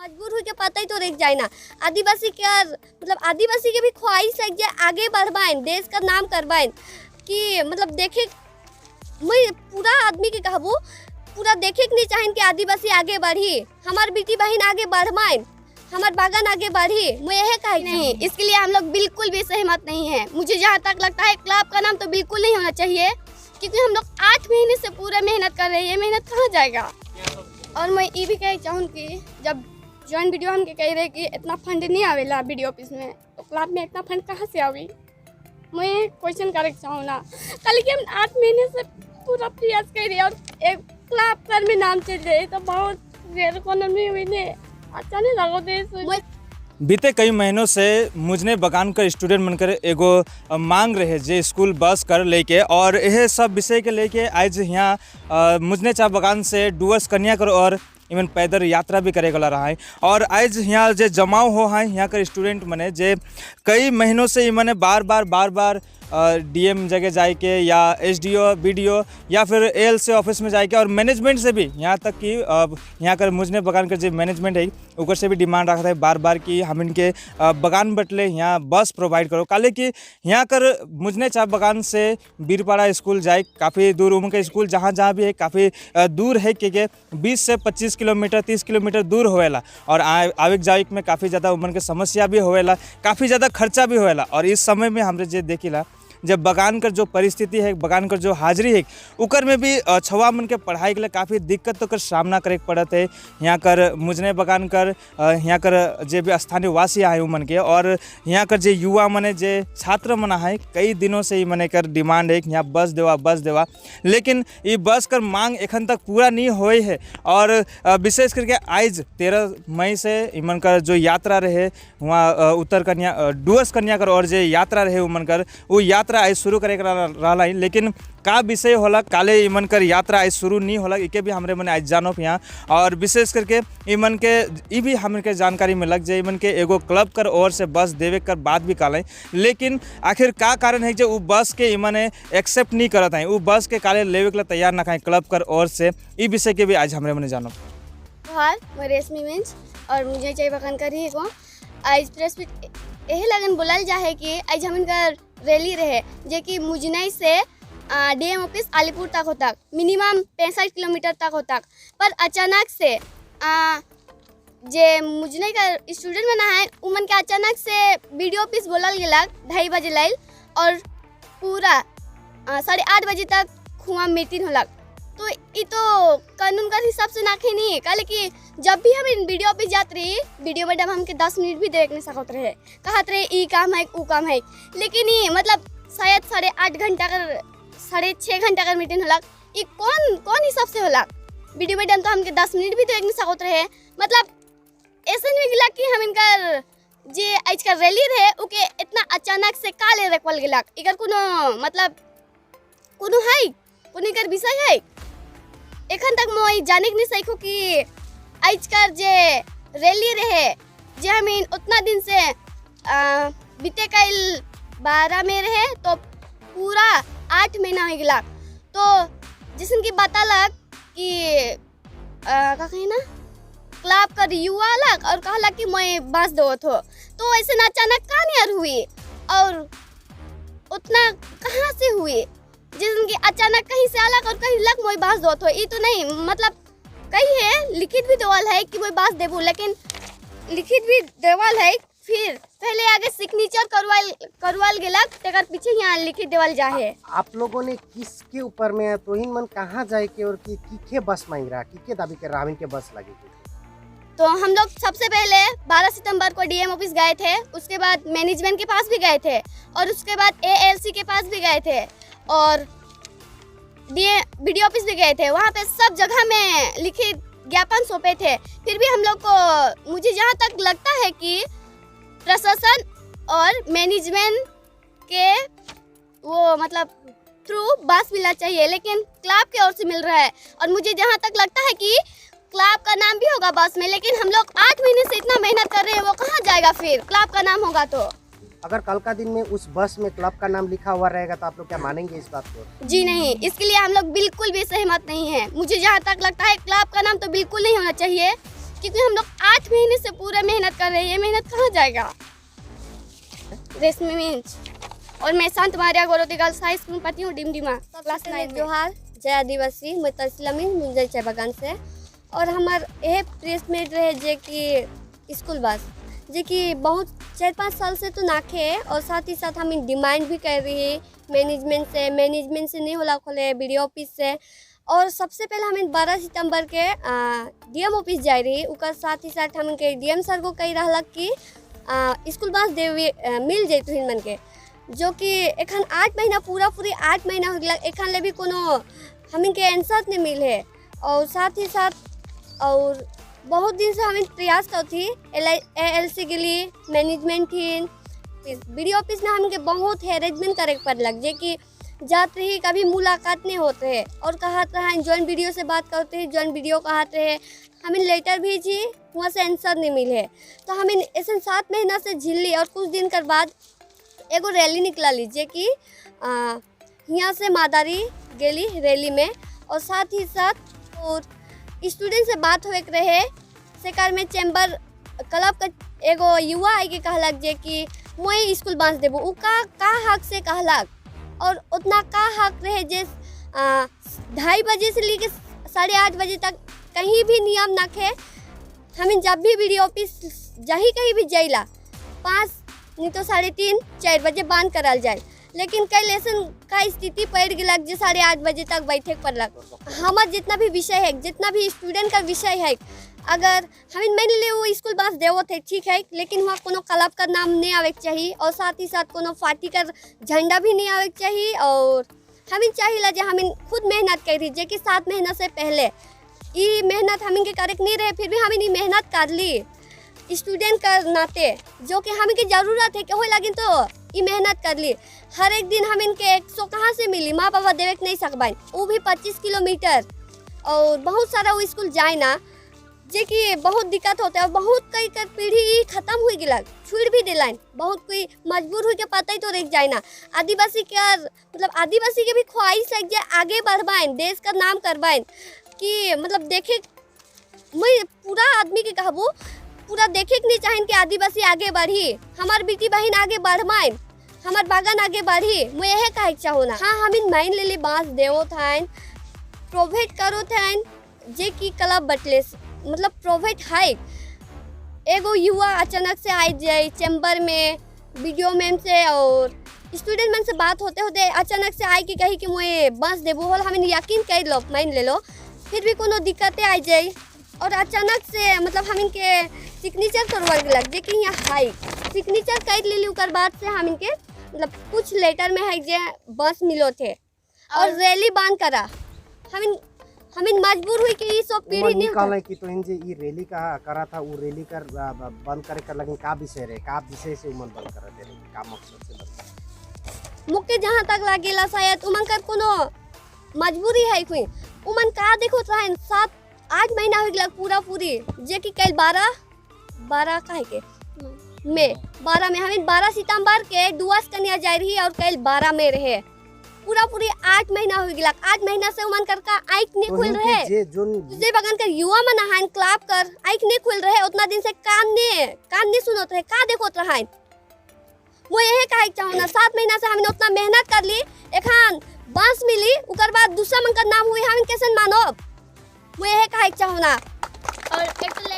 मजबूर हुई के पता ही तो रह जाए ना। आदिवासी के मतलब आदिवासी के भी ख्वाहिश है जे आगे बढ़बाइन, देश का नाम करबाइन कि मतलब देखे मैं पूरा आदमी के कहबू पूरा देखे के नहीं चाहें कि आदिवासी आगे बढ़ी, हमार बेटी बहन आगे बढ़बाइन, हमार बागान आगे बढ़ी, मैं यह कही नहीं। इसके लिए हम लोग बिल्कुल भी सहमत नहीं हैं। मुझे जहाँ तक लगता है क्लब का नाम तो बिल्कुल नहीं होना चाहिए, क्योंकि हम लोग 8 महीने से पूरा मेहनत कर रहे हैं। मेहनत कहाँ जाएगा? और मैं ये भी कहे चाहूँ कि जब जॉइंट बीडीओ हमके कह रहे कि इतना फंड नहीं आवेला बीडीओ ऑफिस में, तो क्लब में इतना फंड कहाँ से आवी? मैं क्वेश्चन करे चाहूँ ना कल कि हम 8 महीने से पूरा प्रयास कर रही और एक क्लब कर में नाम चल जाए तो बहुत गैर कानूनी हुई ने, अच्छा नहीं लगो दे। बीते कई महीनों से मुजने बगान कर स्टूडेंट मनकर एगो मांग रहे जे स्कूल बस कर लेके और यह सब विषय के लेके आज यहाँ मुजने चा बगान से डुअर्स कन्या कर और इवन पैदल यात्रा भी करे वाला रहा है। और आज यहाँ जे जमाव हो है यहाँ कर स्टूडेंट मने जे कई महीनों से मने बार बार बार बार डीएम जगह जाए के या एसडीओ, बीडीओ या फिर एएलसी ऑफिस में जाके और मैनेजमेंट से भी, यहाँ तक कि यहाँ कर मुजने बगान का जो मैनेजमेंट है ऊपर से भी डिमांड रखा है बार बार कि हम इनके बगान बटले यहाँ बस प्रोवाइड करो। काले कि यहाँ कर मुजने चा बगान से बीरपाड़ा स्कूल जाए काफ़ी दूर, उनके स्कूल जहाँ जहाँ भी है काफ़ी दूर है के 20 से 25 किलोमीटर, 30 किलोमीटर दूर होवेला और आवेक जाविक में काफ़ी ज़्यादा उमन के समस्या भी होवेला, काफ़ी ज़्यादा खर्चा भी होवेला। और इस समय में हमरे जे देखिला जब बगान कर जो परिस्थिति है, बगान कर जो हाजिरी है, उकर में भी छवा मन के पढ़ाई के लिए काफ़ी दिक्कत तो कर सामना करे के पड़त है। यहाँ कर मुजने बगान कर यहाँ कर जे भी स्थानीय वासी आए मन के और यहाँ कर जे युवा मने, जे छात्र मन है, कई दिनों से ही मने कर डिमांड है कि यहाँ बस देवा, बस देवा, लेकिन ये बस कर मांग एखन तक पूरा नहीं हुई है। और विशेष करके आज 13 मई से इमन कर जो यात्रा रहे वहाँ उत्तर कन्या डुअर्स कन्या कर और जे यात्रा रहे उमन कर वो यात्रा आज शुरू करे के रहा है। लेकिन का विषय होला, काले इमन कर यात्रा आज शुरू नहीं होला, इके भी हमरे मने आज जानब यहाँ। और विशेष करके इमन के ई भी हमन के जानकारी मिलक जे इमन के एगो क्लब कर ओर से बस देवे कर बात भी काले, लेकिन आखिर का कारण है जे उ बस के इमन एक्सेप्ट नहीं करत हैं, उ बस के काले लेवे के लिए तैयार ना खाए क्लब कर ओर से, ई विषय के भी आज हमरे मने जानब। जोहार, मैं रेशमी मिंज और मुझे चाय बगान कर ही को आज प्रेस मीट यही लगन बोलल जाहे कि आज हमन का रैली रहे जे कि मुजनई से डीएम ऑफिस अलीपुर तक होता, मिनिमम 65 किलोमीटर तक होता। पर अचानक से जे मुजनई का स्टूडेंट बना है उमन के अचानक से बीडीओ ऑफिस बोलल गेलक 2:30 बजे लाइल और पूरा 8:30 बजे तक हुआ मीटिंग होलक। तो ये तो कानून का हिसाब से नाखे नहीं। काले कि जब भी हम बीडीओ ऑफिस जात रही, बीडीओ मैडम हमके 10 मिनट भी देख नहीं सकत रहे, कहत रहे ई काम है, ऊ काम है। लेकिन ये मतलब शायद 8.5 घंटा कर, 6.5 घंटा का मीटिंग होलक। ये कौन कौन हिसाब से होलक? बीडीओ मैडम तो हमके 10 मिनट भी देख नहीं सकत रहे। मतलब ऐसे नहीं गिला कि हम इनकर जे आज का रैली रहे उके इतना अचानक से काले रखवल गेलक। इकर कोनो मतलब कोनो है, कोनो इकर विषय है? एखन तक मोई जाने के नहीं सको कि आज कर जे रैली रहे जे हम उतना दिन से बीते कल 12 में रहे तो पूरा 8 महीना हो गया। तो जिसन की बतालक कि का कही ना क्लब कर युवा लग और कहला कि मैं बस दो हो, तो ऐसे ना अचानक का नहीं हुई और उतना कहाँ से हुई जिसन की अचानक कहीं से अलग और कहीं लग मोई बास दो हो? ये तो नहीं, मतलब कहीं है लिखित भी देवल है कि मोई बास देबू, लेकिन लिखित भी देवल है, फिर पहले आगे सिग्नेचर करवाल करवाल गेलक, तेकर पीछे यहाँ लिखित देवल जाहे। आप लोगों ने किसके ऊपर में तो इन मन कहाँ जाए के और कि के बस मांग रहा, कि के दाबी के राविन के बस लगेगी? तो हम लोग सबसे पहले 12 सितंबर को डीएम ऑफिस गए थे, उसके बाद मैनेजमेंट के पास भी गए थे और उसके बाद एएलसी के पास भी गए थे और डी बीडीओ ऑफिस भी गए थे। वहाँ पे सब जगह में लिखित ज्ञापन सौंपे थे। फिर भी हम लोग को, मुझे जहाँ तक लगता है कि प्रशासन और मैनेजमेंट के वो मतलब थ्रू बस मिलना चाहिए, लेकिन क्लब की ओर से मिल रहा है और मुझे जहाँ तक लगता है कि क्लब का नाम भी होगा बस में, लेकिन हम लोग 8 महीने से इतना मेहनत कर रहे हैं, वो कहाँ जाएगा फिर क्लब का नाम होगा तो? अगर कल का दिन में उस बस में क्लब का नाम लिखा हुआ रहेगा तो आप लोग क्या मानेंगे इस बात को? जी नहीं, इसके लिए हम लोग बिल्कुल भी सहमत नहीं हैं। मुझे जहाँ तक लगता है क्लब का नाम तो बिल्कुल नहीं होना चाहिए, क्योंकि हम लोग 8 महीने से पूरा मेहनत कर रहे हैं। ये मेहनत कहाँ जाएगा? रेशमी मिंज और मैं संत मारिया गोरोती गर्ल्स हाई स्कूल में पढ़ती हूँ, डिमडिमा, क्लास 9 में। जोहार, जय आदिवासी। मैं तस्ला मिंज, मुंजई चाय बागान से और हमार यह प्रेस मीट रहे जे कि स्कूल बस, जे कि बहुत 4-5 साल से तो नाखे और साथ ही साथ हम डिमांड भी कर रही है मैनेजमेंट से। मैनेजमेंट से नहीं होला खोले बीडीओ ऑफिस से और सबसे पहले हमें 12 सितंबर के डीएम ऑफिस जा रही। उकर साथ ही साथ हम के डीएम सर को कही रहा कि स्कूल बस देवी मिल जैतु मन के, जो कि एखन 8 महीना, पूरा पूरी 8 महीना हो गया, एखन ले भी कोनो हमिन के आंसर नहीं मिल है। और साथ ही साथ और बहुत दिन से हमें प्रयास करती एल I L C के मैनेजमेंट थी, बीडीओ ऑफिस में हमके बहुत हेरेजमेंट करे के पड़लक, जे कि जात रही, कभी मुलाकात नहीं होते है और कहत रहा, जॉइंट बीडीओ से बात करते हैं, जॉइंट बीडीओ कहत रहे। हमें लेटर भेजी, वहाँ से आंसर नहीं मिले। तो हमें ऐसे 7 महीना से झिल्ली और कुछ दिन कर बाद एगो रैली निकला, जे कि यहाँ से मादारी गेली रैली में और साथ ही साथ और स्टूडेंट से बात होए के रहे। सेकार में चैम्बर क्लब का एगो युवा आई के कहलक जे कि मोई स्कूल बांस देबो। उ का हक से कहलक और उतना का हक रहे जे 2:30 बजे से लेके 8:30 बजे तक कहीं भी नियम नखे। हमें जब भी बीडीओ ऑफिस जहीं कहीं भी जाइला, 5 नहीं तो 3:30, 4 बजे बंद करल जाए, लेकिन कल ऐसा का स्थिति पड़ गया जे 8:30 बजे तक बैठे पड़लक। हमार जितना भी विषय है, जितना भी स्टूडेंट का विषय है, अगर हमें मान ले वो स्कूल बस देवो थे, ठीक है, लेकिन वहाँ कोनो क्लब का नाम नहीं आवे के चाहिए और साथ ही साथ कोनो पार्टी का झंडा भी नहीं आवे के चाहिए। और हमें चाहिए जे हमें खुद मेहनत करी, जे कि 7 महीना से पहले ई मेहनत हमें के करे के नहीं रहे, फिर भी हमें ई मेहनत कर ली स्टूडेंट का नाते, जो कि हमें के ज़रूरत है कि हो लगिन तो ई मेहनत कर ली। हर एक दिन हम इनके 100 कहाँ से मिली? माँ बाबा देवे के नहीं सकबाइन, वो भी 25 किलोमीटर और बहुत सारा वो स्कूल जाए ना, जे कि बहुत दिक्कत होता है और बहुत कई कर पीढ़ी ई खत्म हो गिलक, छुड़ भी दिलाइन। बहुत कोई मजबूर हो के पता ही तो रह जाए ना। आदिवासी के मतलब आदिवासी के भी ख्वाहिश है जे आगे बढ़बाइन, देश का नाम करबाइन कि मतलब देखे, मैं पूरा आदमी के कहबो, पूरा देखे के नहीं चाहें कि आदिवासी आगे बढ़ी, हमार बेटी बहन आगे बढ़माइन, हमार बागान आगे बढ़ी। मैं यह कहे चाहो ना। हाँ, हम मान ले ली बांस देवो थान, प्रोवाइड करो थान, जे कि क्लब बटले मतलब प्रोवाइड है। एगो युवा अचानक से आ जाए चैम्बर में, बीडीओ मैम से और स्टूडेंट मन से बात होते होते अचानक से आए कि कही कि मुझे बस देबो होल, हमें यकीन कर लो, मान ले लो, फिर भी कोनो दिक्कतें आ जाए और अचानक से मतलब हम इनके सिग्नेचर करवा लग, जे कि यहाँ हाई सिग्नेचर कर लेली, उकर बाद से हम इनके मतलब कुछ लेटर में है जे बस मिलो थे और रैली बंद करा। हम हमें मजबूर हुई कि ये सब पीढ़ी उमन नहीं निकाले कि तो जे ई रैली का करा था, उ रैली कर बंद करे कर लगिन, का विषय रहे, का विषय से उमन बंद कर दे रहे, का मकसद से बंद कर? मुके जहाँ तक लागेला, शायद उमन कर कोनो मजबूरी है कोई। उमन का देखो रहे, 7-8 महीना हो गया पूरा पूरी, जे कि कल 12, 12 काहे के में, 12 में हमें 12 सितंबर के डुआस कन्या जा रही और कल 12 में रहे। पूरा पूरी 8 महीना हो गया। 8 महीना से उमन कर का आँख नहीं तो खुल हिनके रहे। जे जोन जे बगन कर युवा मन आहान क्लब कर आँख नहीं खुल रहे उतना दिन से, कान ने सुनत रहे, का देखोत रहा। वो यही कहे के चाहूँ ना, 7 महीना से हमने उतना मेहनत कर ली, एखान बांस मिली, उकर बाद दूसरा मन का नाम हुई, हम कैसे मानब? वो यही कहे के चाहूँ ना। और एक तो